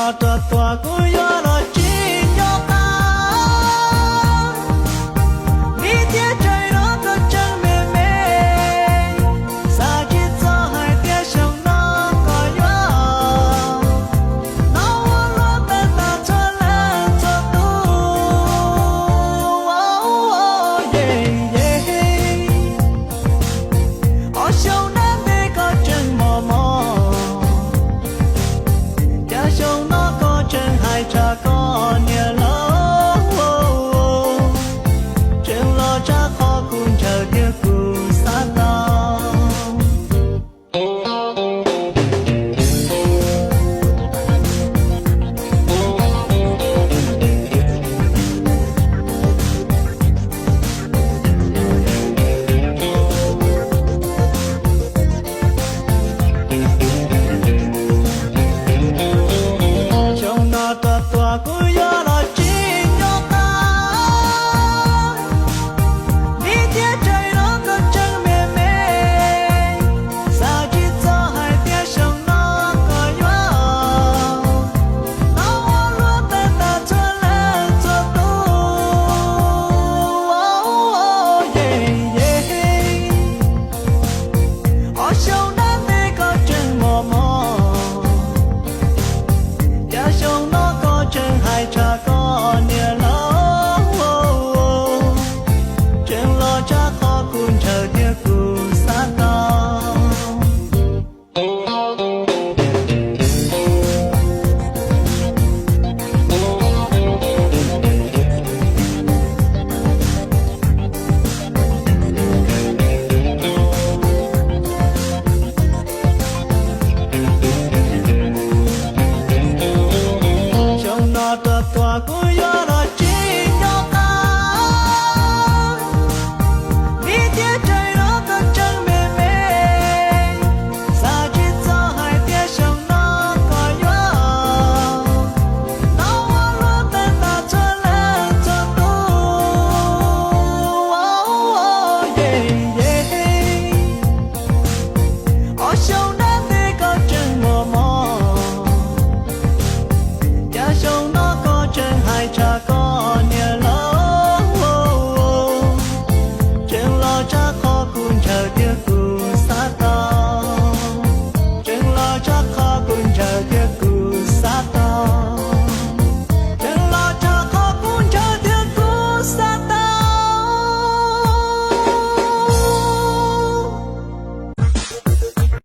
Tuaj tuaj kuv yuav los tsis nco qab, vim tiam sis no koj tseem me me, xav tsis txog hais tias xyoo no koj yuav hnov ua luaj tawm tas txhua leej txhua tus. Ob xyoo dab ntej koj tseem mos mos, cas xyoo no koj tseem hais tshaj koj niam laus, tseem los tshaj qhov kuv ntshaw thiab kuv xav tau. Xyoo no tuaj tuaj kuv yuav los tsis nco qab, vim tiam sis no koj tseem me me, xav tsis txog hais tias xyoo no koj yuav hnov ua luaj tawm tas txhua leej txhua tus. Ob xyoo dab ntej koj tseem mos mos, cas xyoo no koj tseem hais tshaj koj niam laus, tseem los tshaj qhov kuv ntshaw thiab kuv xav tau. Xyoo no tuaj tuaj kuv yuav los tsis nco qab, vim tiam sis no koj tseem me me, xav tsis txog hais tias xyoo no koj yuav hnov ua luaj tawm tas txhua leej txhua tus. Ob xyoo